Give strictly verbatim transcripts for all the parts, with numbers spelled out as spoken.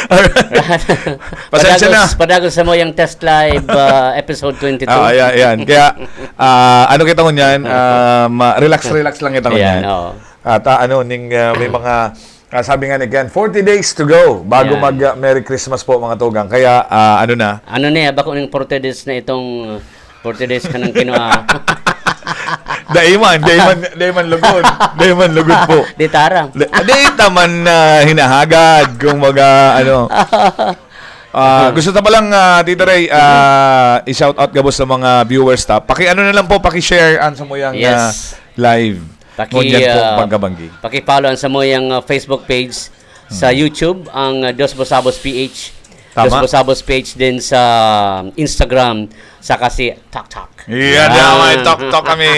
Alright. Pasensya na. Padagos, padagos sa mo yung test live, ah, episode twenty-two. Ah, ayan, ayan. Kaya, ah, ano kita ngunyan, ah, ma-, relax, relax lang kita ngunyan. Ayan, oo. At, ah, ano, ning, ah, may mga, ah, sabi nga ni Ken, forty days to go bago Yan. mag, ah, Merry Christmas po, mga tugang. Kaya, ah, ano na? Ano na, bako ng forty days na itong, uh, forty days ka nang kinua. Daiman, daiman, daiman lugod. Daiman lugod po. Di tarang. Di, di taman na hinahagad, kung baga, ano. Ah, gusto ta palang, ah, Tito Ray, ah, i-shout out gabos sa mga viewers ta. Paki-ano na lang po, paki-share ang samuyang, Yes. ah, live. Paki, Ngunyan po, ah, pagkabanggi. paki-follow ang samuyang, ah, Facebook page. Sa Hmm. YouTube, ang, ah, Dos Busabos P H. Tama. Dos Busabos P H din sa Instagram, saka si TikTok. Yeah, Yan. tama, may TikTok kami.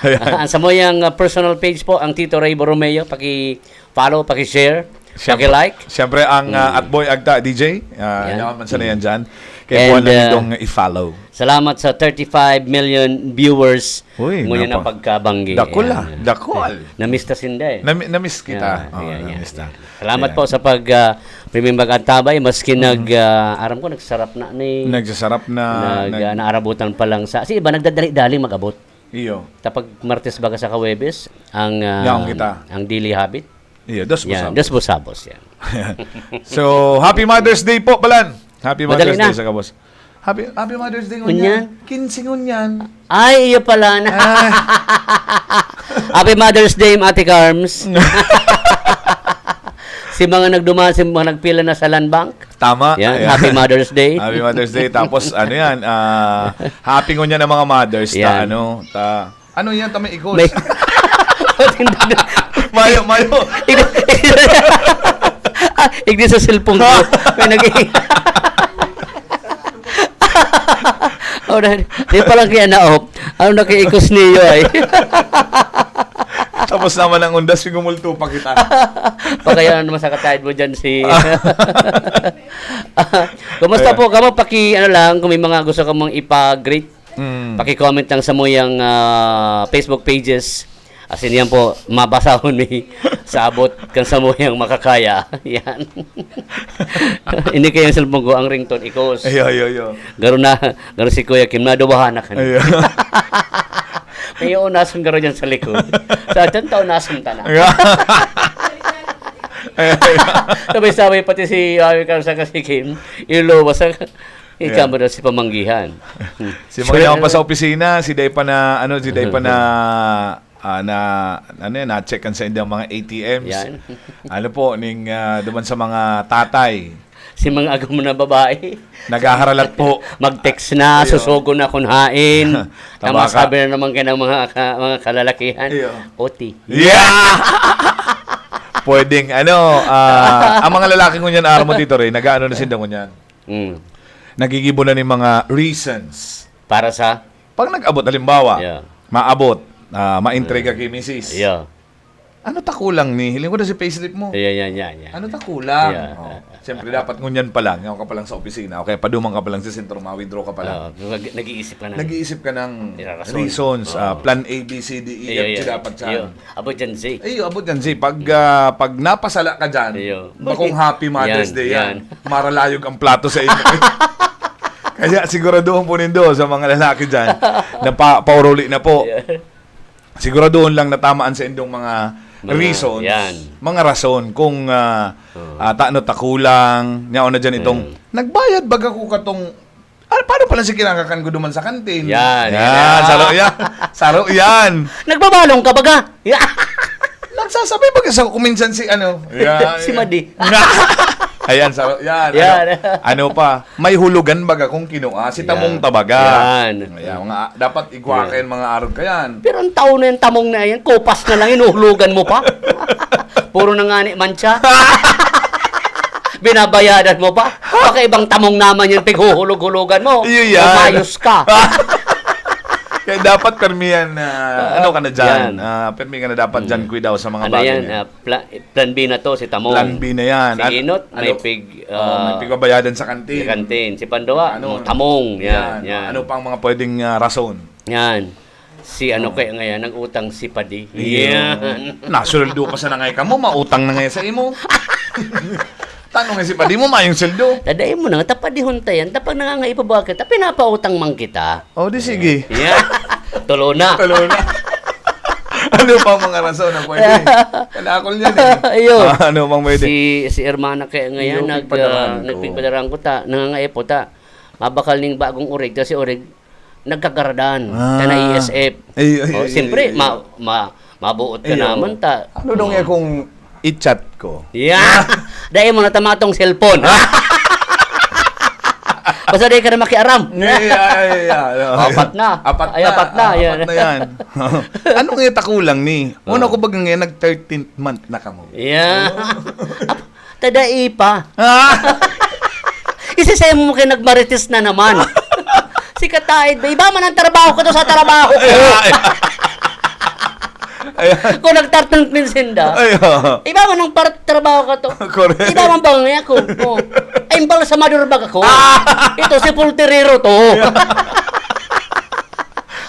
Ayan. Ang samuyang, ah, personal page po, ang Tito Ray Borromeo. Paki-follow, paki-share, Siyempre, paki-like. siyempre, ang, ah, Mm. at Boy Agta D J, ah, Yan. yaman man sana yan dyan. Kaya And, buwan lang uh, itong i-follow. Salamat sa thirty-five million viewers. Uy, Ngunyan napa-, ang pagkabanggi. dakul, Yan, ah, yan. dakul. Na-miss ta sinda, eh. Nami-, na-miss kita. Yan, Oo, yan, yan, na-miss ta. yan. Salamat Ayan. po sa pag, ah, pimimbag at tabay, maski Mm. nag, ah, aram ko, nagsarap na ni Nagsasarap na, nag, nag- ah, naarabutan pa lang sa, si iba, nagdadali-dali mag-abot. Iyo. Tapag Martes baga sa Kawebes, ang, ah, Yaon kita. ang daily habit. Iyo, dos Yan, busabos. dos busabos, yan. So, happy Mother's Day po, Balan. Happy Madali Mother's na. Day sa kabos. Happy, happy Mother's Day, Ngunyan. ngunyan. Quince ngunyan. Ay, iyo pala na. Ah. Happy Mother's Day, Ate Carms. Si mga nagduman, si mga nagpila na sa Land Bank. Tama. Yan, Ayan. Happy Mother's Day. Happy Mother's Day. Tapos, ano yan, ah, happy ngunyan ang mga mothers. Ta, Yan. ano, ta, ano yan, ta may ikos? May Mayo, mayo. Ah, igdi sa cellphone ko. May nag- Oh, na, di pa lang kaya na-off. Ano na kay ikos niyo ay? Tapos naman ang undas, yung gumulto pa kita. Pagkaya naman sa katahid mo dyan si Kumusta Ayan. po kamo? Paki, ano lang, kung may mga gusto kamong ipa-greet, Mm. paki-comment lang sa muyang, ah, Facebook pages. As in, yan po, mabasahon mi sa abot kan sa muyang makakaya. Yan. Ini kayang cellphone ko, ang ringtone, ikos. Ayo, ayo, ayo. Garo na, garo si Kuya Kim, nadubahan na ka na. Ayo. May unasan garo dyan sa likod. Sa atin, tao nasan ta na. Ayo. Ayo, ayo. Sabay-sabay pati si, ah, Carl saka si Kim, iluwas ang, Ayan. ikaw mo daw si pamanggihan. Si mga Sure. yaon pa sa opisina, si Day pa na, ano, si Day pa na, ah, na, ano yan, na-check ang sa indang mga A T Ms. Yan. Ano po, ning, ah, duman sa mga tatay. Si mga agom na babae. Naghaharalat po. Mag-text na, Ayo. susugo na kung hain. Tabaka. Tama, sabi na naman kayo ng mga ka-, mga kalalakihan, Ayo. O T. Yeah! Pwedeng, ano, ah, ang mga lalaki ngunyan, aram mo, Tito Ray, nag-aano na sinda ngunyan? Mm. Nagigibo na ng mga reasons. Para sa? Pag nag-abot, halimbawa, Yeah. maabot, ah, maintriga Mm. kay misis. Yeah. Ano ta kulang ni? Hiling ko na si payslip mo. Yeah, yeah, yeah, yeah. Ano ta kulang? Yeah. Oh, siyempre, dapat ngunyan pa lang, yaon ka pa lang sa opisina, o kaya paduman ka pa lang sa sentro, ma-withdraw ka pa lang. Oo, nag-, nag-iisip ka na. Nag-iisip ka ng Irarason. reasons, ah, Oo. plan A, B, C, D, E, Iyo, F, G iyo. dapat siya. Iyo. Abot dyan, Z. Ay, abot dyan, Z. Pag, ah, pag napasala ka dyan, Iyo. bakong happy Mother's Yan, Day yan. yan. Maralayog ang plato sa inyo. Kaya siguraduhon po nindo sa mga lalaki dyan, na pa, pauruli na po. Yeah. Siguraduhon lang na tamaan sa indong mga Mga, reasons, yan. mga rason kung, ah, Oo. ah, taano ta kulang, yaon na dyan itong, Mm. nagbayad baga ko katong, ah, paano pala si kinakakan ko duman sa kantin? Yan, Yan, yan. saro yan. Saro yan. Nagbabalong ka baga? Nagsasabay baga sa kuminsan si ano? Yan, Si yan. Madi. Ayan, saro yan. Yan. Ano, ano pa? May hulugan baga kung kinua, si Yan. tamong tabaga. Yan. Ayan, mga, dapat igwa Yan. kayo mga arog ka yan. Pero ang taon na yung tamong na yan, kopas na lang, hinuhulugan mo pa. Puro na nga ni mancha. Binabayadan mo pa. Baka ibang tamong naman yung pighuhulog-hulugan mo. Iyo yan. Umayos ka. Kaya dapat permi yan, ah, Ah, ano ka na dyan? yan. Ah, permi ka na dapat dyan, Mm. kuidaw sa mga Ano bagay yan? na yan. Ah, pla-, plan B na to, si tamong. Plan B na yan. Si Ano, Inot, may ano, pig, oh, may ah, pigbabayadan sa kantin. sa kantin. Si Pandawa, Ano? mga tamong. Yan, Yan. yan. Ano pang mga pwedeng, ah, rason? Yan. Si ano Oo. kaya ngayon, nag-utang si Padi. Iyo. Yan. Nasuldo pa sana ngay kamo, mautang na ngay sa imo. Tanong nga si Padi mo, mayong sweldo. Tadai mo na, tapadihon ta yan. Tapag nangangaipo ba kita, pinapautang man kita. Oh, di sige. Yan. Tulo na. Tulo na. Ano pa mga rason na pwede? Kalakol yan eh. Iyo. Ah, ano pang pwede? Si, si Hermana kaya ngayon, Iyo, nag, pigpadaran ah, ko. nagpigpadaran ko ta, nangangaipo ta. Mabakal ning bagong urig, kasi urig, nagkagaradan, Ah. ta na E S F. Ay, ay, Oh, ay, siyempre, ay, ay. ma-, ma-, mabuot ka Iyo. naman ta. Ano dong Oh. eh kung i-chat ko? Yeah. Dahil mo natamatong cellphone. Basta di ka na makiaram. Yeah, yeah, yeah, yeah. Apat na. Apat Ay, na. apat na, Ah, yan. apat na yan. Ano nga yung takulang ni? Una Oh. ko baga ngayon, nag-thirteenth month na kamo. Yeah. Ap-, tadai pa. Ah! Isisay mo kay nagmarites na naman. Si Kataid ba? Iba man ang trabaho ko to sa trabaho ko. Ay, ay. Ayan. Kung nagtartang pinsinda, Ay, oo. iba man ang par-, trabaho ko to. Correct. Iba man ba nga ako? Oh. Ay, imbal sa madurbaga ko. Ah! Ito, si Pulterero to.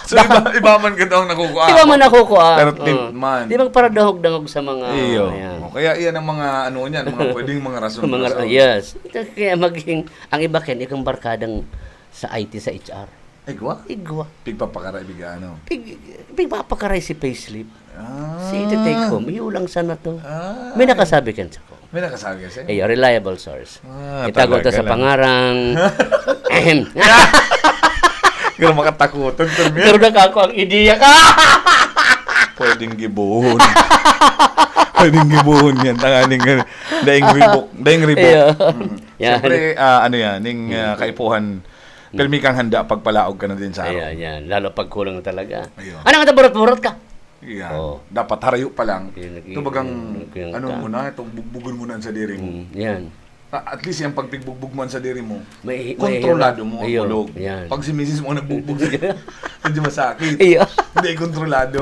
So, iba, iba man kita ang nakukuha. Iba man nakukuha. Thirteenth Oh. man. Di magparadahog-dahog sa mga, Iyo. ayan. O, kaya iyan ang mga, ano niyan, mga pwedeng mga rason-rason. Mga ra-, yes. Kaya maging, ang iba ken, ikang barkadang sa I T, sa H R. Igwa? Igwa. Pigpapakaray, biga, ano? Pig-, pigpapakaray si payslip. Ah. Si iti take home, iyo lang sana to. Ah. May nakasabi kan sako. May nakasabi ka sa'yo? Eh, reliable source. Ah, Itago ta talaga sa lang. pangarang. Ahem. Pero makatakutan, Pero Fermin. nakako ang ideya ka. Pwedeng gibohon. Pwedeng gibohon yan. Tanganing, daing ribok. Daing ribok. Iyo. Mm. Yan. Siyempre, ah, ano yan, ning, ah, Mm. kaipuhan, Mm. pirmi kang handa pagpalaog ka na din sa araw. Ayan, yan. Lalo pag kulang na talaga. Ayun. Ano nga, burat-burat ka? Yan. Oh. Dapat harayo pa lang. Yun, yun, Ito bagang, yun, yun ano ka. mo na, itong bugbugon mo na ang sadiri mo. Mm, yan. Ah, at least yung pagpigbugbog mo ang sadiri mo, May, may kontrolado hirap. mo ang Ayun, kulog. yan. Pag si misis mo ang nagbugbog sa'yo, medyo masakit. Iyo. Hindi, kontrolado.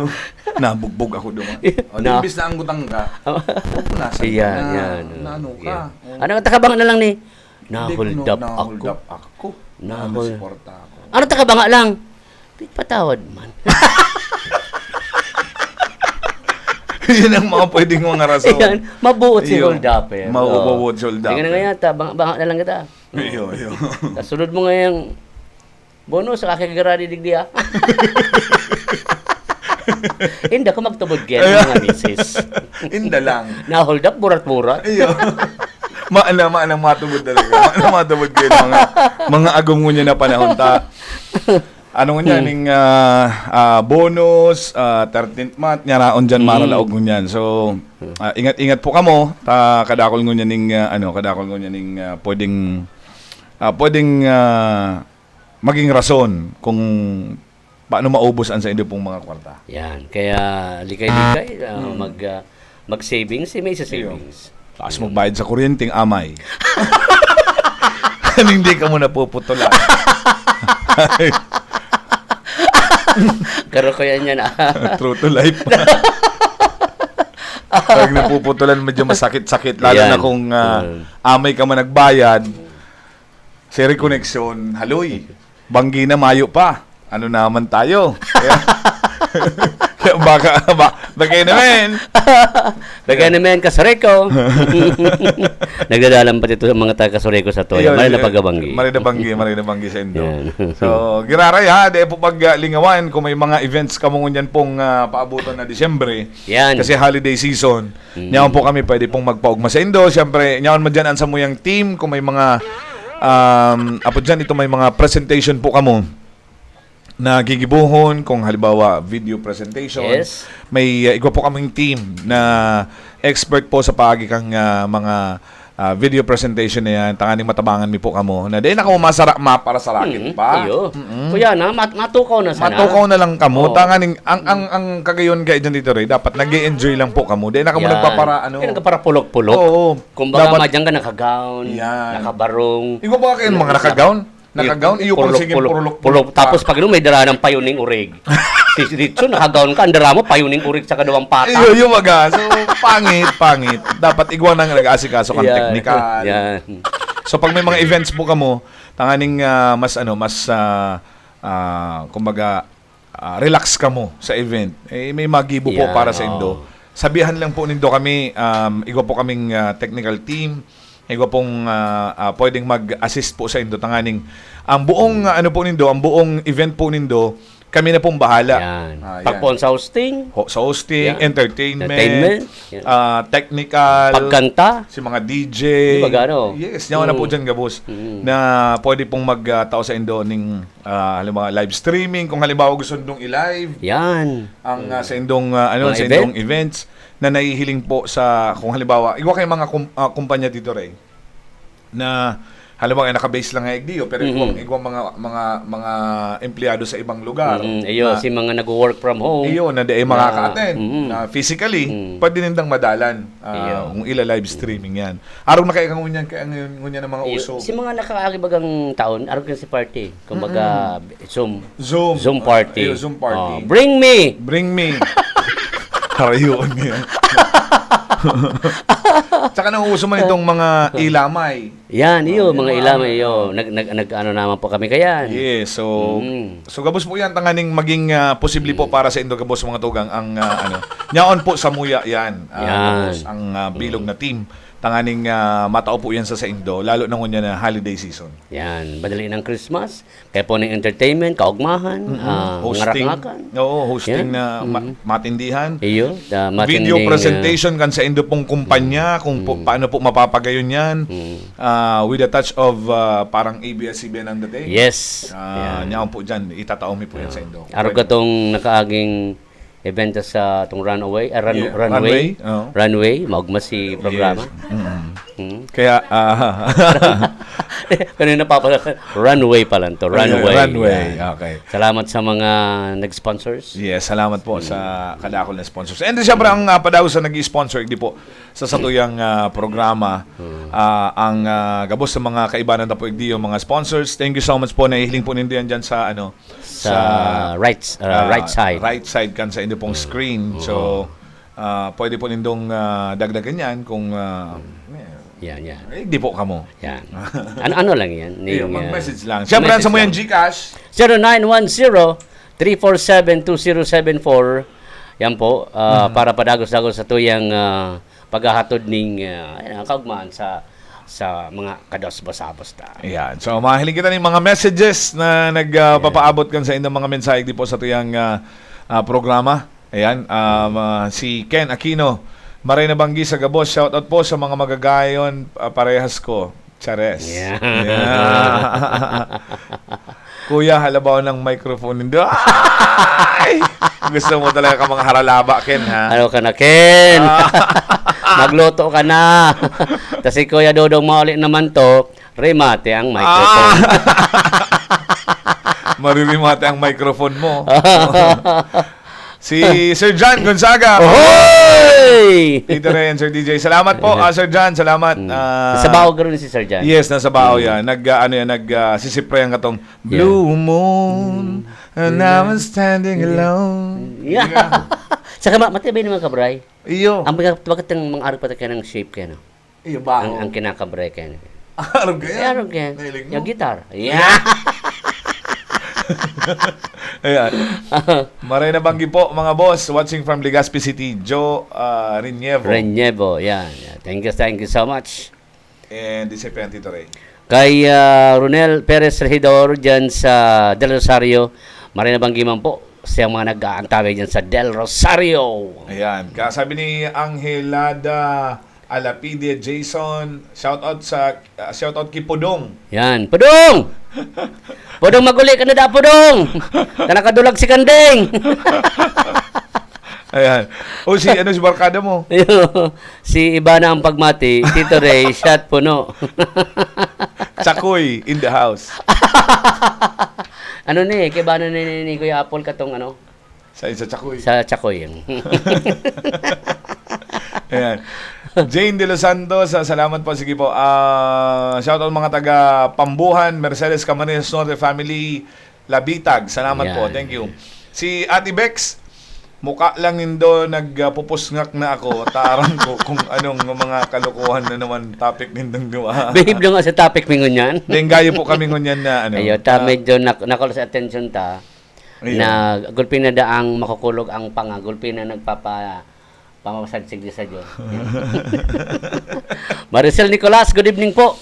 Nabugbog ako doon. O, di Na- imbis na ang gutang ka, pupunasan Iya, ka na, yan, oh, na ano ka. yan. Oh. Ano, takabang na lang ni, Hindi ko, "Na-hold up ako. na-hold up ako. Nahol- Ano, suporta ako. Ano, takabanga lang? Patawad man." Yan ang mga pwedeng mga rason. Ayan, mabuot si Iyo. hold up eh. Mabuot Oo. si hold up Hindi ka na eh. nga yata, banga, banga na lang kita. Iyo, iyo. Kasunod mo ngayang, "Bono, sa kakigarani digdi, ah." Hindi ako magtubod kaya, Ayan. mga misis. Inda lang. Na-hold up, burat-burat. Iyo. Maana, maana, matubod talaga. Maana, matubod kayo ng mga, mga agom ngunyan na panahon ta. Ano ngunyan, Hmm. ning, ah, ah, bonus, ah, thirteenth month, nyaraon dyan, Hmm. maralaog ngunyan. So, Hmm. ah, ingat-ingat po kamo. Ta, kadakol ngunyan ning, ah, ano, kadakol ngunyan ning, ah, pwedeng, ah, pwedeng, ah, maging rason kung paano maubos ang sa inyo pong mga kwarta. Yan. Kaya likay-likay, ah, Hmm. mag, ah, mag-savings, eh, may sa Iyo. savings. Taas Hmm. magbayad sa kuryenteng amay. Ano hindi ka mo napuputulan? Pero kuya niya na. True to life. Pag napuputulan, medyo masakit-sakit. Lalo Yan. na kung, ah, Hmm. amay ka man nagbayad, Siri Connection, haloy. Banggi na mayo pa. Ano naman tayo? Kaya, kaya baka, ba, bagay naman. Bagay naman, Kasureko. Nagdadalan pa dito sa mga taga Kasureko sa Toya. Ayun, Maray na ayun. pagkabanggi. Maray na banggi, maray na banggi sa Indo. Yan. So, giraray ha, di po pag, ah, lingawan kung may mga events kamo ngunyan pong, ah, paabutan na Disyembre. Yan. Kasi holiday season. Mm. Nyaon po kami pwede pong magpaugma sa indo. Siyempre, nyaon man dyan ang samuyang team. Kung may mga, um, apo dyan, ito may mga presentation po kamo na gigibohon. Kung halimbawa, video presentation. Yes. May, uh, igwa po kaming team na expert po sa paagi kang, uh, mga, uh, video presentation na yan. Tanganing matabangan mi po kamo. Na di na kamo masara-, maparasarakit Mm, pa. iyo. Mm-mm. Kuya na, mat-, matukaw na sana. Matukaw na lang kamo. Oo. Tanganing, ang, ang, ang kagayon kay dyan dito, Ray, dapat nag-e-enjoy lang po kamo. Di na kamo Yan. nagpapara-, ano. Di nagpapara-pulok-pulok. Oo. Kumbaga, Dapat madyan ka nakagown, Yan. nakabarong. Ikaw ba kayo Yan, mga naka-gown? Naka-gown? Iyo pang sige, purulok-pulok. Purulok-pulok. Tapos pag ano, may dara ng payuning urig. Di-, dito, naka-gown ka, ang dara mo, payuning urig sa kadawang pata. Iyo, yung mga. So, pangit, pangit. Dapat igwa nang nag-aasikaso kang Yan. teknikal. Yan. So, pag may mga events po kamo, tanganing, ah, mas, ano, mas, ah, ah, kumbaga, ah, relax kamo sa event. Eh, may magibo po para sa indo. Sabihan lang po nindo kami, um, igwa po kaming, ah, technical team, igwa pong, ah, ah, pwedeng mag-assist po sa indo tanganing ang buong, ah, ano po nindo, ang buong event po nindo, kami na pong bahala. Yan. Ah, Pag yan. po sa hosting, Ho-, sa hosting, Yan. entertainment, Entertainment. Yan. ah, technical, Pagkanta. si mga D J. Di ba gano? Yes, yawa na po Mm. dyan, gabos, Mm. na pwede pong mag, ah, tao sa indo ning, ah, halimbawa, live streaming. Kung halimbawa gusto nindong i-live Yan. ang, ah, sa indong, ah, ano, Mga sa event? indong events na nahihiling po sa, kung halimbawa, igwa kayong mga kum-, ah, kumpanya dito, Ray, na halimbawa, eh, naka-base lang nga igdiyo, pero Mhm. igwang, igwang mga, mga, mga empleyado sa ibang lugar Mm, iyo, na si mga nagwo-work from home. Iyo, na di ay Na, makaka-attend mhm. na physically, Mm. pwede nindang madalan, ah, Iyo. kung ila-live streaming yan. Arog na kaya kang ngunyan, kaya ngunyan, ngunyan ang mga Iyo, uso. si mga nakaagi bagang taon, arog kan si party. Kumbaga, Mm-mm. Zoom. Zoom. Zoom party. Ah, iyo, Zoom party. Oh, bring me! Bring me. Karayoon niya. Tsaka nauuso man itong mga ilamay. Yan, iyo, Oh, mga mga ilamay, ano. iyo. Nag, nag, nag, ano naman po kami kayan. Yes, so, Mm. so gabos po yan, tanganing maging, ah, posible po Mm. para sa indo, gabos, mga tugang, ang, ah, ano. Nyaon po sa muya yan. Ah, Yan. gabos, ang, ah, bilog Mm. na team. Tanganing, ah, matao po yan sa, sa indo, lalo na ngunyan na holiday season. Yan, madali ng Christmas. Kaya po ng entertainment, kaugmahan, Mm-mm. ah, Hosting. ngarak-ngakan. Oo, hosting Yan. na ma-, Mm. matindihan. Iyo, ah, Video matinding, ah, presentation kan sa indo pong kumpanya, Mm. kung po, Mm. paano po mapapagayon yan. Mm. Ah, with a touch of, ah, parang A B S-CBN ang dating. Yes. Ah, Yan. nyaon po dyan, itatao mi po yan sa Ah. indo. Arog Pwede. katong nakaaging event sa itong runaway, ah, run-, Yeah, runway. runway, oo. Runway, maugma si programa. Yes. Mm-mm. Hmm? Kaya, ah, Kanina pa pala, runway pa lang to, Ayun, runway. runway, Yan. okay. Salamat sa mga nag-sponsors. Yes, salamat po Mm. sa kadakol na sponsors. And siyempre, ang, ah, padagos sa nag-sponsor, di po, sa satuyang, ah, programa, Mm. ah, ang, ah, gabos sa mga kaibanan na po, igdiyo, mga sponsors. Thank you so much po. Nahihiling po nindo yan dyan sa, ano, Sa sa, right, uh, ah, right side. right side kan sa indo pong Mm. screen. So, Oo. ah, pwede po nindong, ah, dagdagan yan kung, ah, Mm. eh, Yan, yan. eh, di po kamo. Yan. Ano, ano lang yan? Ayun, Ning, ah, mag-message lang. Siyempre, ang mag-message sa mo yan, lang. GCash. Zero nine one zero, three four seven, two zero seven four. Yan po, ah, Mhm. para padagos-dagos sa tuyang, ah, paghahatod ning, ah, ayan, ang kaugmahan sa, sa mga kadosbos-abos ta. Ayan. So, mahiling kita ning mga messages na nag, ah, Ayan. papaabot kan sa indang mga mensahe di po sa tuyang, ah, ah, programa. Ayan, um, ah, si Ken Aquino, "Maray na banggi sa gabos, shout out po sa mga magagayon, ah, parehas ko." Chares. Yeah. Yeah. Kuya, halabaw ng microphone nindo. Ay! Gusto mo talaga ka mga haralaba, Ken, ha? Ano ka na, Ken? Ah. Magluto ka na. Ta si Kuya Dodong mauli naman to, remate ang microphone. Ah! Maririmate ang microphone mo. Si Sir John Gonzaga. Ohoy! Tito Ray and Sir D J. Salamat po, Mhm. ah, Sir John. Salamat. Mm. Ah, Nasa Baog rin si Sir John. Yes, nasa Baog Mm. yan. Nag, ah, ano yan, nag, ah, sisipre ang katong Yeah. Blue Moon, Mm. and I was standing Yeah. alone. Yeah. Yeah. Saka ma-, matibay naman ka, Bray. Iyo. Ang mga, bakit ang mga arog pa tayo ng shape kaya, no? Iyo, baho. Ang, ang kinakabre kaya. Arog kaya? Eh, arog kaya. Nahiling mo? Yung guitar. Yeah. Ayan. Maray na banggi po, mga boss. Watching from Legazpi City, Joe, ah, Renievo. Renievo, yan, yan. Thank you, thank you so much. And this is Tito Ray. Kay, ah, Ronel Perez Regidor dyan sa Del Rosario, maray na banggi man po sa mga nag-aantaway dyan sa Del Rosario. Ayan. Kasabi ni Angelada Alapide Jason, shout out sa, ah, shout out kay Pudong. Yan. Pudong! Pudong, maguli ka na da, Pudong! Ta nakadulag si Kanding! Ayan. O, si, ano, si barkada mo? Si Ivana ang pagmati, Tito Ray, shot puno. Chakoy in the house. Ano ni, kay Ivana ni, ni, ni Kuya Apple katong ano? Sa, sa Chakoy. Sa Chakoy. Ayan. Jane De Los Santos, ah, salamat po. Sige po. Ah, shout out mga taga Pambuhan, Mercedes Camarines Norte family, Labitag. Salamat po. Yan. Thank you. Si Ate Bex, mukha lang nindo nagpupusngak na ako. Ta aram ko kung anong mga kalokohan na naman topic nindong gawa. Behave lang nga sa topic mi ngunyan. Denggayo po kami ngunyan na ano, Ayo, ta na medyo nak-, nakul sa attention ta. Ayun. Na gulpi na daang makukulog ang panga, gulpi na nagpapa-, pamasagsig di sa Diyos. Maricel Nicolas, good evening po.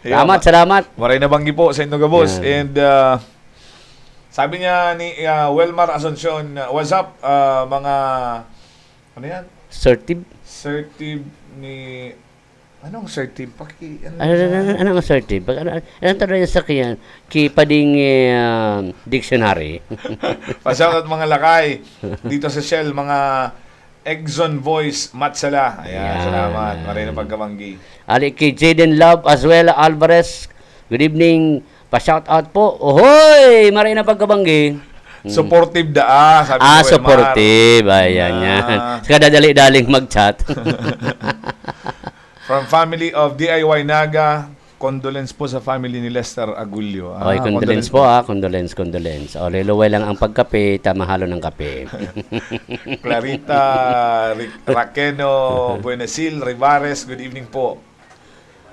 Ayun, Salamat, ma-, salamat. Maray na banggi po sa inyong gabos. Yan. And, ah, sabi niya ni, ah, Welmar Asuncion, ah, "What's up, ah, mga," ano yan? Sertib? Sertib ni, anong sertib? Paki-, ano Ano, ano, siya? ano, ano ang sertib? Pag, ano, ano, ano tawag yung sakyan? Kipading, eh, um, dictionary. Pa-shoutout mga lakay dito sa Shell, mga Exxon Voice, Matsala. Ayan, Ayan. salamat. Maray na pagkabanggi. Ali kay Jaden Love, Azuela Alvarez. Good evening. Pa-shout out po. Ohoy! Maray na pagkabanggi. Hmm. Supportive da, ah, sabi Ah, ni Kuya Mar. supportive. Ayan, Ah. yan. Sa kadadali-daling mag-chat. From family of D I Y Naga, condolence po sa family ni Lester Agulio. Oy, Ah, condolence condolence po, po. ah. Condolence, condolence. O, liluway lang ang pagkape, ta mahalo ng kape. Clarita Ri-, Raqueno Buenasil Rivares, good evening po.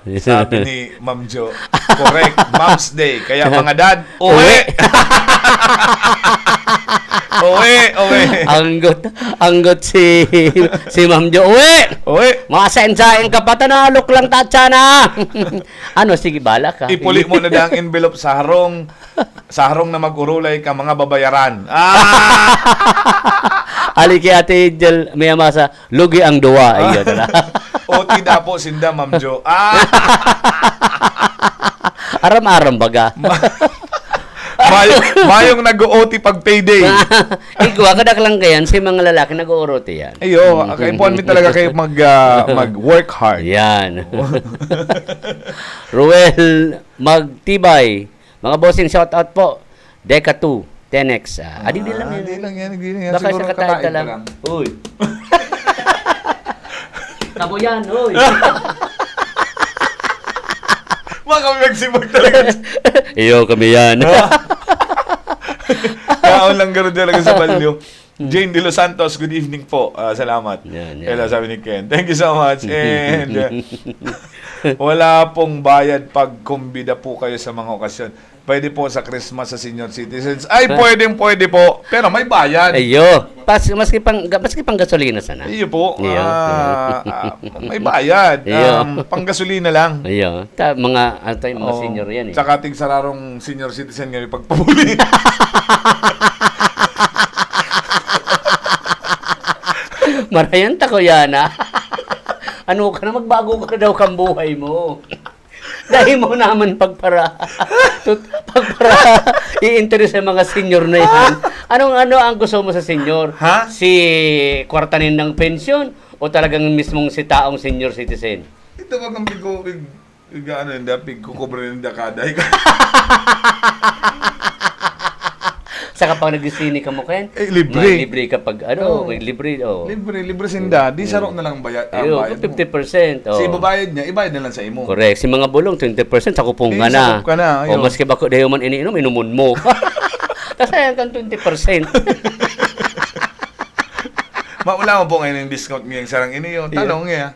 Sabi ni Ma'am Jo, "Correct, Mom's Day. Kaya mga dad, uwi!" Uwi! Uwi, uwi. Anggot, anggot si, si Ma'am Jo. Uwi! Uwi! Masensa yung kapatan na, alok lang tatsa na. Ano, sige, bala ka. Ipuli mo na daang envelope sa harong, sa harong na mag-orolay ka, mga babayaran. Ah! Ali kay Ate Angel, may amasa, lugi ang duwa. Ayun, Ah. tara. O T dapo sinda, Ma'am Jo. Ah! Aram-aram baga. Ma-, may-, mayong nag-o-O T pag payday. Igwa, kadak lang kayan, si mga lalaki nag-o-O T yan. Ayo, Mm. kaipuhan mi talaga kayo mag, ah, mag-work hard. Yan. Ruel Magtibay, mga bossing, shout out po. Deca two, Tenex. Ah, ah, di, di lang Ah, yan. di lang yan, di lang yan. Baka Siguro sa katayo katayo ka lang. lang. Uy. Kamo yan, uy. Baka may magsibag talaga. Iyo, kami yan. Kaon lang garo talaga sa balyo. Hmm. Jane De Los Santos, good evening po. Ah, salamat. Yan, yan. Hello, sabi ni Ken. Thank you so much. And, uh, wala pong bayad pag kumbida po kayo sa mga okasyon. Pwede po sa Christmas sa senior citizens. Ay, Ah. pwedeng pwede po. Pero may bayad. Ayo. Pas-, maski pang, ga-, maski pang gasolina sana. Iyo po. Iyo. Ah, ah, may bayad. Iyo. Um, panggasolina lang. Iyo. Ta-, mga, ano tayo, mga Oo. senior yan eh. Tsaka tigsararong senior citizen nga may pagpapuli. Marayan ta, Kuya, na. Ano ka na, magbago ka daw kang buhay mo. Dahil mo naman pagpara-, tut-, pagpara-, i-interest sa mga senior na yan. Anong, ano ang gusto mo sa senior? Ha? Si kwarta nindang pensyon o talagang mismong si taong senior citizen? Ito ba kang bigo-, big-, big-, ano, hindi, pigkukubre ng dakada. Saka pag nag-sine ka mo, Ken, Eh, libre. may libre ka pag, ano, Oo. may libre, oh. Libre, libre sinda. Di Mm. saro na lang bayad, ang Ayun, bayad mo. fifty percent, Si oh. ibabayad niya, ibayad na lang sa imo. Correct. Si mga bulong, twenty percent, sakupon Di, ka na. sakop ka na, O, ayun. maski bako dayo man iniinom, inumon mo. Tas ayan kang twenty percent. Ma, wala mo po ngayon yung discount ngayong sarang ini, yung Iya. tanong niya.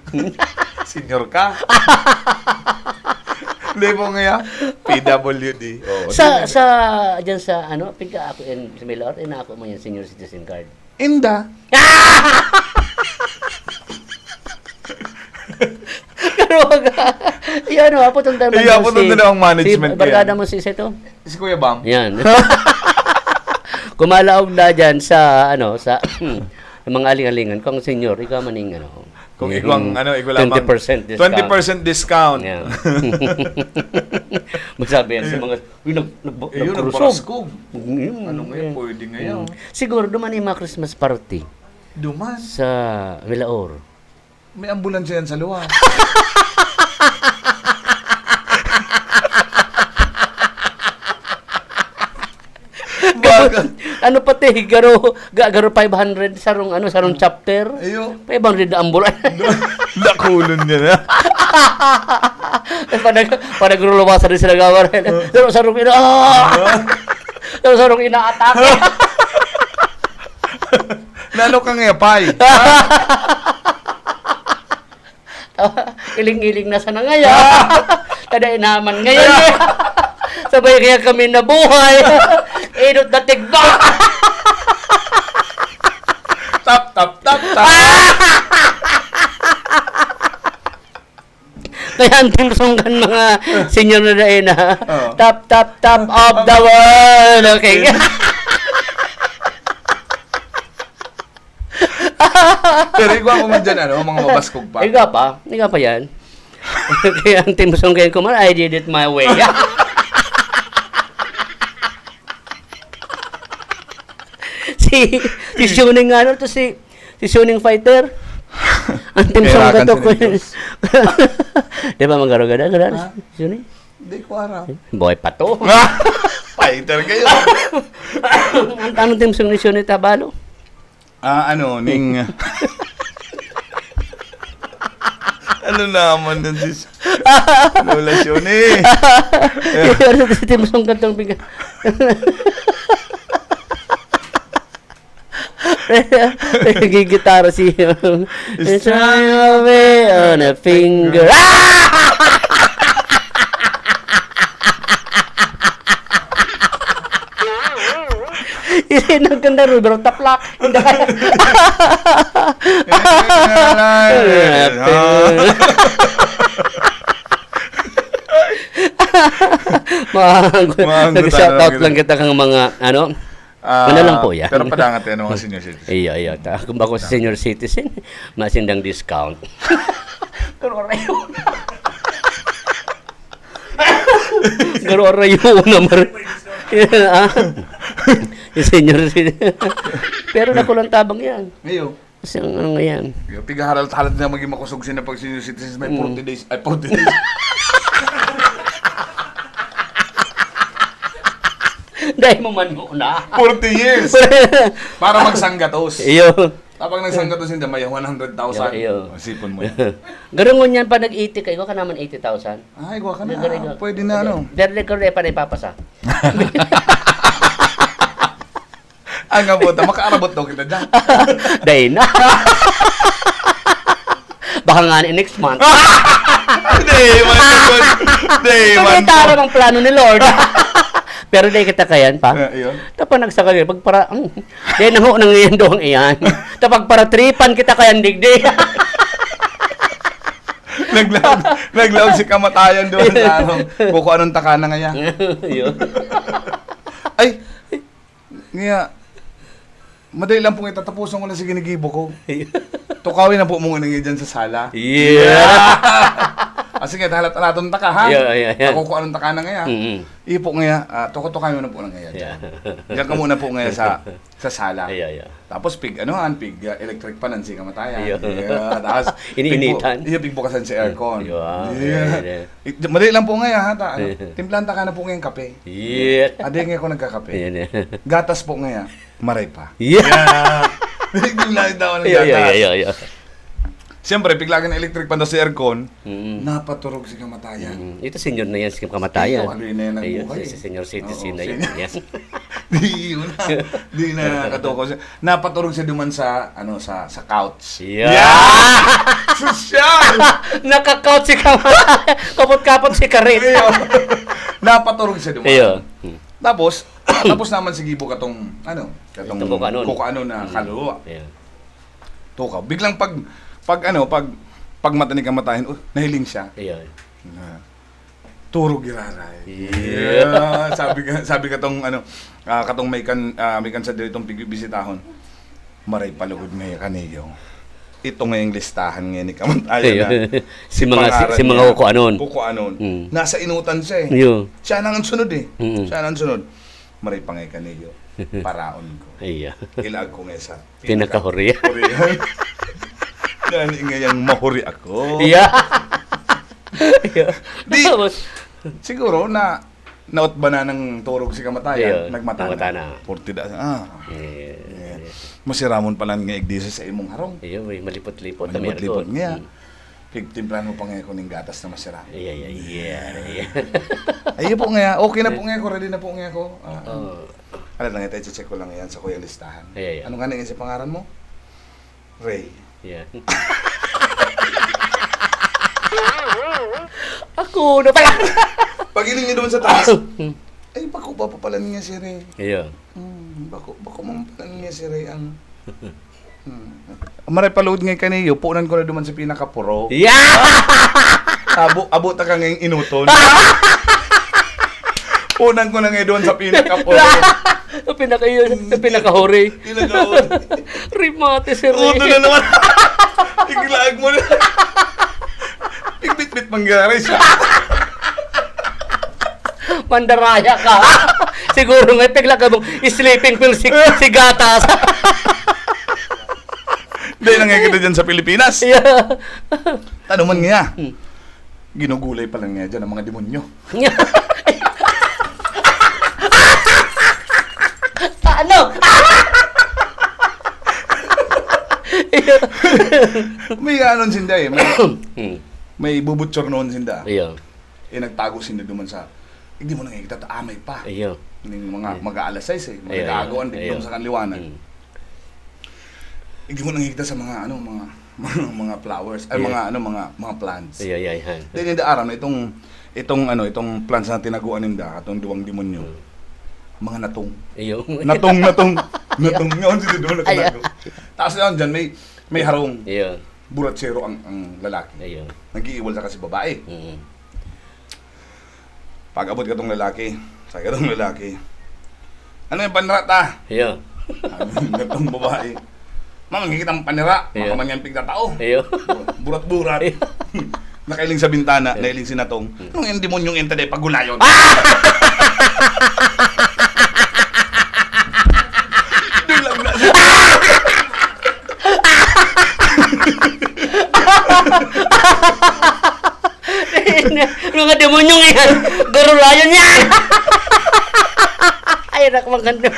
Senior ka? Hindi po ngayon. P W D. Oo, Sa, hindi. sa, dyan sa, ano, pigka ako, in, sa Milor, inako mo yung senior citizen card. Inda. Pero wag, yan, oh, apot ang Iya, apot ang dalawang management si, yan. Barkada mo si Seto? Si Kuya Bam. Yan. Kumalaog na dyan sa, ano, sa mga aling-alingan. Kung senior, ikaw maning, ano, Kung yung igwang, ano, igwa lamang, twenty percent discount. twenty percent discount. Yan. Masabi yan sa Ayun. mga, "Uy, nag-, nag-, Ayun, nagkurusog." nagparaskog. Mm, Ano ngayon? yan. Pwede ngayon. Mm. Siguro, duman yung mga Christmas party Duman. sa Milaor. May ambulansya yan sa luwa. Baga. Ano pati, garo, ga-, garo five hundred, sarong, ano, sarong chapter. Ayo. Five hundred na ambulan. Dakulon niya na. Panag-, panagruluwasan rin sila gawa rin. Pero sarong ina-, ah! Pero sarong inaatake. Nano ka nga, pay? Iling-iling na sana ngayon. Kada inaman ngayon. Sabay kaya kami nabuhay. Inot na tigba. Tap, tap. Kaya ang theme song kan mga senior na dai na, Oo. "Top, top, top of the world." Okay. Pero igwa ko man dyan, ano, mga mabaskog pa. Igwa pa. Igwa pa yan. Kaya ang theme song kayo, "Kumar, I did it my way." Si, si Shuni nga, ano, to si, si Shuni Fighter. Ang theme song Kaya ka to, kan Kuya. Di ba, magaro-garo, garo, Ha? Shuni? Di ko aram. Buhay pa to. Fighter kayo. Ang, anong theme song ni Shuni Tabalo? Ah, ano, ning Ano naman yun, sis? Lola Shuni. Pero sa theme song katong biga. Nagigitara siya. It's time away on a finger. Ah! Isinag ka na, Rubero Taplak. Hindi kaya. Mga, Mga nag-shoutout ano, lang kita kang mga, ano, Ah, ano lang po yan. Pero padangat yan, mga senior citizens. Iyo, iyo. Ta-, kung bako sa senior citizen, masindang discount. Pero arayo na. Pero arayo na, mar-, ah, yung senior citizen. Pero nakulang tabang yan. Iyo. Kasi ang ano nga yan. Yung pigaharal-halat na maging makusog sila pag senior citizens, may Mm. forty days, ay, forty days. Dahil mo man muna. Forty years. Para magsanggatos. Iyo. Tapos nagsanggatos, hindi, may one hundred thousand. Iyo, iyo. O, sipon mo yan. Garungon yan pa nag-eighty ka, ikaw ka naman eighty thousand. Ay, ikaw ka na. Garungon. Pwede na, ano. Pero ikaw na pa na ipapasa. Ang abutan, makaarabot daw kita dyan. Dai na. Baka nga ni next month. Di man yun. Di Hindi man taro yun. Ang plano ni Lord. Pero di kita kayan pa. Eh, yun. Tapos nagsaka, pagpara-, ang, di na ho nang iyan doon iyan. Tapos para tripan kita kayan digdi. Naglaog, naglaog si kamatayan doon sa ano. Kung anong taka na ngayon. Yun. Ay, Nga, madali lang pong itatapusan ko na si ginigibo ko. Tukawin na po muna ngayon dyan sa sala. Yeah. Ah, sige, halat naton taka, ha? Yeah, yeah, yeah. Ako kung anong taka na ngayon. Mm-mm. Ipo ngayon, ah, tuko-tukawin mo na po na ngayon dyan. Yeah. Diyan ka muna po ngayon sa, sa sala. Yeah, yeah. Tapos pig, ano, an pig, ah, electric fan, an si kamatayan. Yeah. Yeah, tapos Iniinitan. Pigbu-, yeah, pigbukasan si aircon. Yeah. Yeah. Yeah, yeah. Eh, madali lang po ngayon, ha? Ta-, ano, timplahan ta ka na po ngayon kape. Yeah. Adi ngayon ako nagkakape. Yan, yan. Gatas po ngayon, maray pa. Yeah. Yeah. Hindi na daw ng Yeah, yeah, gatas. Yeah, yeah, yeah. Siyempre, piglagan ng electric fan daw sa aircon, Mm. napaturog si kamatayan. Mm. Ito, senior na yan, si kamatayan. Ito, ano yun na yan, Ayun, nagbuhay? Si, si senior citizen Oo, na yun. Senior. Yes. Di yun na. Di na nakatukaw siya. Napaturog siya duman sa, ano, sa, sa couch. Yeah. Yeah! Sosyal! Naka-couch si kamatayan. Kapot-kapot si karit. Iyo. Napaturog siya duman. Iyo. Hmm. Tapos, tapos naman si Gibo katong, ano, katong Itong kuko anon. Kuko anon na Hmm. kaluluwa. Iyo. Tukaw. Biglang pag, pag, ano, pag, pag mata ni kamatayan, oh, nahiling siya. Iyo. Na, Turog giraray. Yeah. Yeah. Sabi ka, sabi ka tong, ano, ah, katong may kan, ah, may kan sa diri tong pig-, bisitahon. Maray palugod ngayon kaniyo. Ito ngayong listahan ngayon ni kamatayan Ayun. na Si mga, si, pangaran si mga niya. Kuko anon. Kuko anon. Mm. Nasa inutan siya eh. Iyo. Siya nang sunod eh. Mm. Siya nang sunod. Maray pa ngayon kaniyo. Paraon ko. Iya. Ilaag ko ngayon sa Pinakahuri. Pinakahurihan. Gani ngayang mahuri ako. Iya. Iya. Di, Tapos? siguro na, nautba na ng turog si kamatayan, Iya, nagmata na. nagmata na. Forty da-, ah. Iya, Iya. iya. Masiramon pa lang nga igdisa sa imong harong. Iya, may malipot-lipot na Malipot-lipot meron. nga. Hmm. Pigtimplahan mo pa nga ako ning gatas na masira. Iya, iya, iya, iya. Ayun po nga, okay na po nga ako, ready na po nga ako. Ah, Oo. ano lang, ito, i-check ko lang yan sa kuyang listahan. Iya, iya. Ano nga na yun sa pangaran mo? Ray. Iya. Ako na pala. Pag iling niya doon sa taas, Hmm. ay, bako ba pa pala niya si Ray? Iya. Hmm, bako, bako man pala niya si Ray ang Maray pa-load ngay kaniyo, punan ko na duman sa pinakapuro. Yeah! Abo, abo ta ka ngayong inuton. Punan ko na ngay duman sa pinakapuro. Sa pinaka-, sa pinakahuri. Pinakahuri. Remate, sir, eh. Uto na naman. Iglaag mo na. Igbitbit mangyari siya. Mandaraya ka. Siguro nga, pigla ka mong sleeping pill si, si gatas. Dahil lang kita dyan sa Pilipinas. Yeah. Tanuman niya. Hmm. Ginugulay pa lang niya dyan ang mga demonyo. Ano? May ano sinda eh. May, Hmm. may bubutsornon sinda. Iya. Eh, nagtago sinda duman sa, hindi mo nang ikita, amay pa. Iyo. Ning mga Iyo. mag-aalas sais eh. Iyo, Mga iyo. agawan, Iyo. diklom sa kanliwanan. Mm. Hindi mo nang ikita sa mga, ano, mga, mga, mga flowers, ay, Iyo. mga, ano, mga, mga plants. Iyo, iyo, iyo. Then, in the araw na itong, itong, ano, itong plants na tinaguan ninda, itong duwang demonyo, Mm. mga natong. Iyo. Natong, natong. Iyo. Natong. Ngayon, sila doon Ay, nakatago. Tapos, yun, dyan, may, may harong. Iyo. Buratsero ang, ang lalaki. Iyo. Nag-iiwal sa kasi babae. Mm. Pag-abot katong lalaki, sa katong lalaki, "Ano yung panira ta?" Iyo. Sabi ng katong babae, "Ma'am, hindi kitang panira. Iyo. Makaman yan pigtatao." Iyo. Burat-burat. Iyo. Nakailing sa bintana, Iyo. nailing si Natong. Hmm. "Anong yung demonyong yan, taday pagulayon?" Dulag na siya. Mga demonyong yan! Gurulayon yan! Ay, anak, maganda.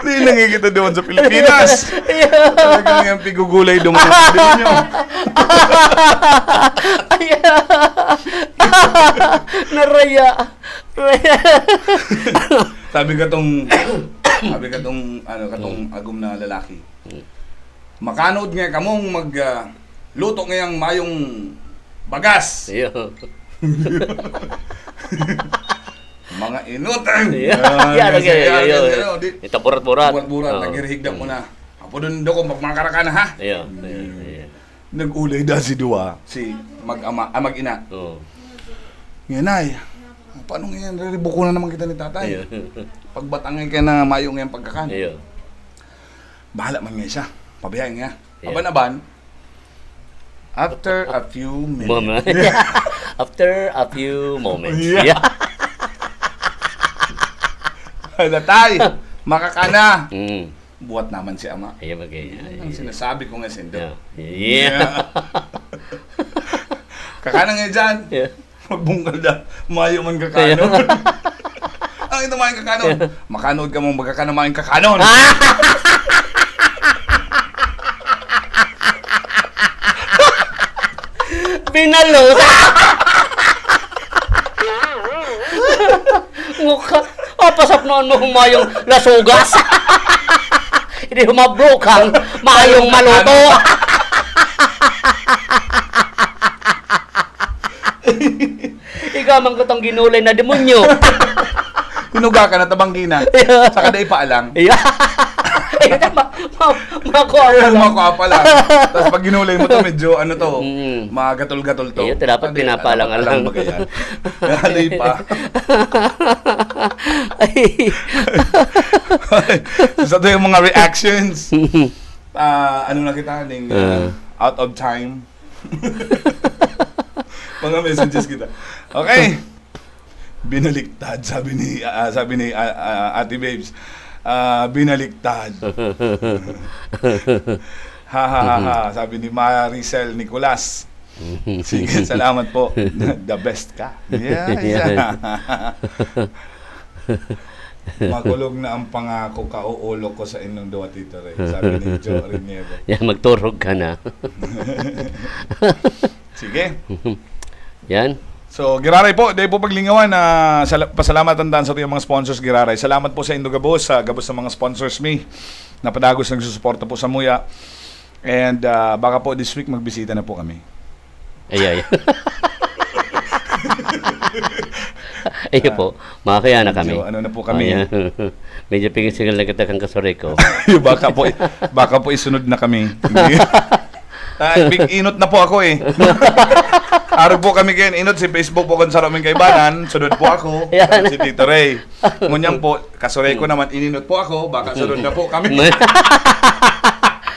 Di lang kita doon sa Pilipinas. Yeah. Talagang yung pigugulay doon ng demonyo. Ay, naraya. Naraya. Sabi ka tong, sabi ka tong, ano, katong Hmm. agom na lalaki. Hmm. Makanod nga kamong mag, ah, luto ngayang mayong bagas. Iyo. Mga inutang. Iyo. Ah, Yan, kasi okay, yan, iyo, yan, iyo. ano, di, Itaburat-burat. burat-burat, Oo. naghirihigda mo Mm. na. Apo doon do ko, magmakarakana, ha? Iyo, iyo, iyo. Nag-ulay da si Dua, si mag-ama, ah, mag-ina. Oo. Ngayon, ay, paano ngayon? Riribuko na naman kita ni tatay. Iyo. Pagbatangay ka na mayo ngayong pagkakan. Iyo. Bahala man nga siya. Pabayaan niya. Yeah. Aban-aban, after a few minutes. Moment. After a few moments. Yeah. Yeah. Hala, tay, makakana. Mm. Buhat naman si ama. Ayan, bagay. Yan ang sinasabi ko nga, Sindo. Yeah. Yeah. Yeah. Kakana nga dyan. Yeah. Magbungkal da. Mayo man kakanon. Ang ito mayo kakanon. Makanood ka mong magkakana mayo kakanon. Pinalos. Mukha. Papasapnoon mo kung mayong lasugas. Hindi humabrukang mayong maluto. Ikaw man ko tong ginulay na demonyo. Hinuga ka na, tabanggi na. Yeah. Saka dai pa alang. Yeah. Ayun, ma-, ma-, makuha pa Ayun, lang. makuha pa lang. Tapos pag ginulay mo to, medyo ano to, Mm. magatol-gatol to. Ayun, dapat Hindi, pinapalang dapat alang alang. bagay yan. Kaya dai pa. Ay. So, sa to yung mga reactions. Ah, ano na kita, ning, Ah. ah, out of time. Mga messages kita. Okay. Binaliktad, sabi ni, ah, sabi ni, ah, ah, Ate Babes. Ah, binaliktad. Ha, ha, ha, ha, sabi ni Maricel Nicolas. Sige, salamat po. The best ka. Yeah, yeah. Yan. Makulog na ang pangako, kauulo ko sa inyong duwa, Tito Ray, sabi ni Joe Riniero. Yan, magturog ka na. Sige. Yan. So, giraray po, dai po paglingawan na sala-, pasalamatan ta sa mga sponsors, giraray. Salamat po sa indo gabos, sa gabos sa mga sponsors mi. Napadagos nagsusuporta po sa Muya. And, ah, baka po this week magbisita na po kami. Ay, ay. Iyo po, makakaya na kami. Medyo ano na po kami. Ayan. Medyo pingisingal na kita kan kasore ko. Baka po, baka po isunod na kami. Ah, inot na po ako eh. Arog po kami kayo, inot si Facebook po kung saan aming kaibanan, sunod po ako, Yan. Si Tito Ray. Ngunyan po, kasore ko naman, ininot po ako, baka sunod na po kami.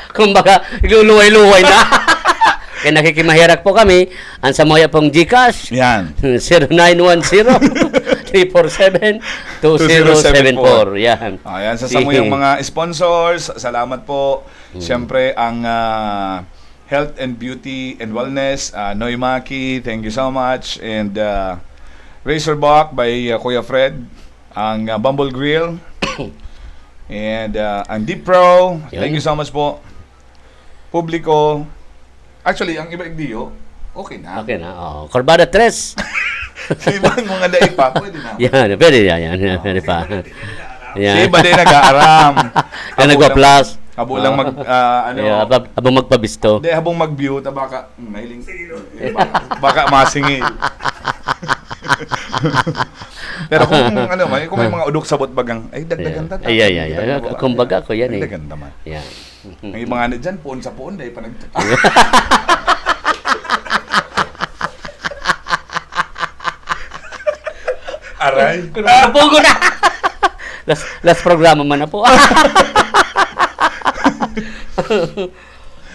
Kumbaga, luluway-luway na. Kaya nakikimaherak po kami, ang samuya pong GCash, Yan. zero nine one zero, three four seven, two zero seven four. Yan. Ayan, sa Si- samuyang mga sponsors, salamat po. Hmm. Siyempre, ang, ah, Health and Beauty and Wellness, ah, Noy Maki, thank you so much. And, ah, Razorback by, ah, Kuya Fred, ang, ah, Bumble Grill, and, ah, ang Deep Pro, thank Yun. you so much po. Publiko, actually, ang iba igdiyo, okay na. Okay na, oo. Corbada tres. Sa ibang mga dai pa, pwede na. Yan, pwede yan, yan, yan, Oo. pwede pa. Yan. Sa iba din nag-aaram. Yan, Habo nagpa-plus. lang, habo lang mag, Oo. ah, ano. Yeah, hab-, habang magpabisto. Hindi, habang mag-view, tabaka, hmm, mahiling, eh, baka, baka masingil. Pero kung ano, may, kung may mga udok sabot bagang, ay, dagdagan Yeah. ta, Ay, ay, ay, dagdagan ay. ta, baka, Kumbaga ko yan eh. dagdagan ta man. Yeah. Ang iba nga na dyan, puon sa puon, dahil pa nag- Aray. Napugo na. Last, last programa man na po.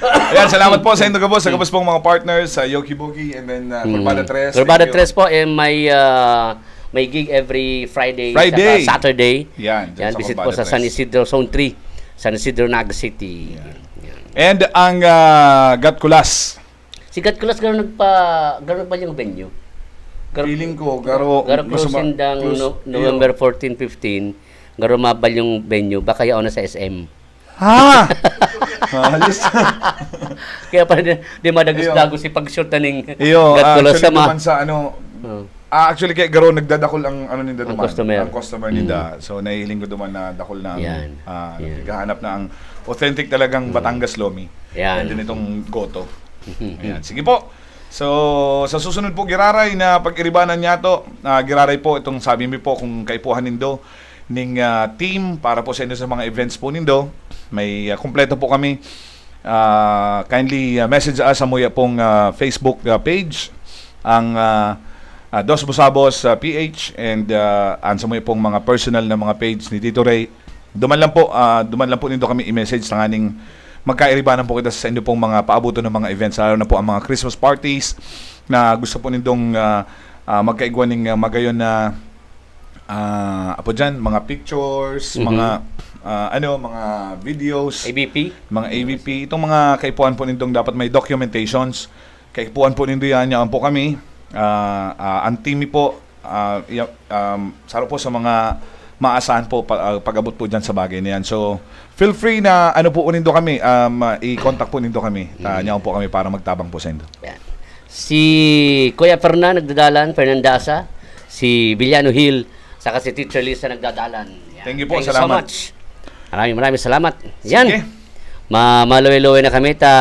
Ayan, salamat po sa inyong gabos, sa gabos pong mga partners, sa Yoki Boki, and then, uh, Mm. Corbada Tres. Corbada Thank you. Tres po, eh, may, uh, may gig every Friday, Friday. saka Saturday. Yan, dyan Yan, sa visit po Corbada sa San Tres. Isidro Zone three, San Isidro, Naga City. Yan. Yan. And ang, uh, Gatkulas. Si Gatkulas, garo nagpa-, garo nagpalyang venue. Garo, Feeling ko, garo, garo garo closing ma-, dang close, no-, iyo. November fourteen, fifteen, garo mabalyong venue, baka yaon na sa S M. Ha? Halos. Kaya pala di, di madagos-dagos Iyo. si pag-shoot na ning Iyo, Gatkulas actually sa ma- naman sa ano, Oh. Ah, actually, kay garo nagdadakol ang ano ninda Ang duman, customer. ang customer Mm. ninda. So, nahihiling ko duman na dakol na ang, Yan. ah, Yan. naghahanap na ang authentic talagang Mm. Batangas Lomi. Yan. And then itong Goto. Ayan. Sige po. So, sa susunod po, giraray na pag-iribanan niya to, ah, giraray po itong sabi mi po kung kaipuhan nindo ning, ah, team para po sa inyo sa mga events po nindo. May, ah, kumpleto po kami. Ah, kindly, ah, message us sa muya pong, ah, Facebook, ah, page, ang, ah, ah, Dos Busabos, ah, P H, and, ah, ang sa muya pong mga personal na mga page ni Tito Ray. Duman lang po, ah, duman lang po nindo kami i-message tanganing magkairibanan po kita sa inyo pong mga paabuton ng mga events, lalo na po ang mga Christmas parties na gusto po nindong, ah, ah, magkaigwa ning, ah, magayon na, ah, apo dyan, mga pictures, Mhm. mga, ah, ano, mga videos, A B P? mga A B P. Itong mga kaipuhan po nindong dapat may documentations. Kaipuhan po nindo yan, yan po kami. Ah, ah, ang team po, ah, ya-, um, saro po sa mga maasahan po pa-, ah, pag-abot po dyan sa bagay na yan. So, feel free na ano po nindo kami, um, ah, i-contact po nindo kami. Ta, Mm. nyaon po kami para magtabang po sa indo. Yan. Si Kuya Fernan nagdadalan, Fernandasa, si Villano Hill, saka si Teacher Lisa nagdadalan. Yan. Thank you po, Thank you so salamat. much. Maraming, maraming salamat. Yan. Sige. Ma-, maluwi-luwi na kami ta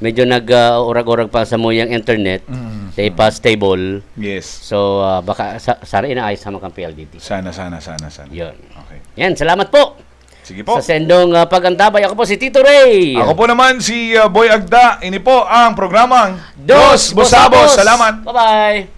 medyo nag, ah, urag-urag pa sa muyang internet, Mm. sa ipa stable. Yes. So, ah, baka sa, sana inaayos naman kang P L D T. Sana, sana, sana, sana. Yun. Okay. Yan, salamat po. Sige po. Sa sendong, ah, pag-antabay, ako po si Tito Ray. Ako po naman si, ah, Boy Agda. Ini po ang programang Dos Dos Busabos. Busabos. Salamat. Bye-bye.